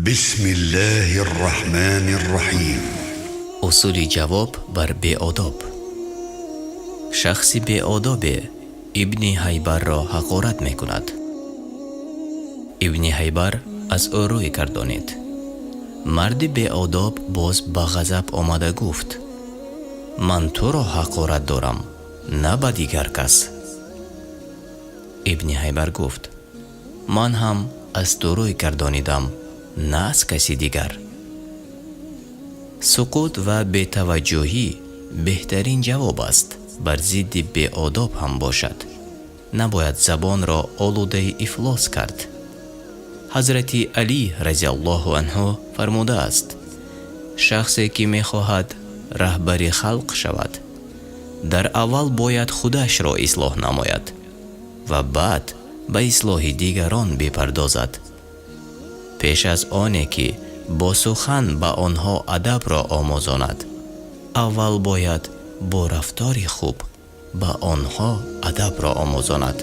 بسم الله الرحمن الرحيم. Усули ҷавоб бар беодоб. Шахси беодобе Ибни Ҳайбарро ҳақорат мекунад. Ибни Ҳайбар аз ӯ рӯй гардонид. Марди беодоб боз ба ғазаб омада гуфт: «Ман туро ҳақорат дорам, на ба дигар кас». Ибни Ҳайбар гуфт: «Ман ҳам аз ту рӯй гардонидам, на аз каси дигар». Сукут ва бетаваҷҷӯҳӣ беҳтарин ҷавоб аст, бар зидди беодоб ҳам бошад. Набояд забонро олудаи ифлос кард. Ҳазрати Алӣ разиаллоҳу анҳу фармудааст: «Шахсе ки мехоҳад раҳбари халқ шавад, дар аввал бояд худашро ислоҳ намояд ва баъд ба ислоҳи дигарон бипардозад. Пеш аз оне ки бо сухан ба онҳо адабро омӯзонад, аввал бояд бо рафтори хуб ба онҳо адабро омӯзонад».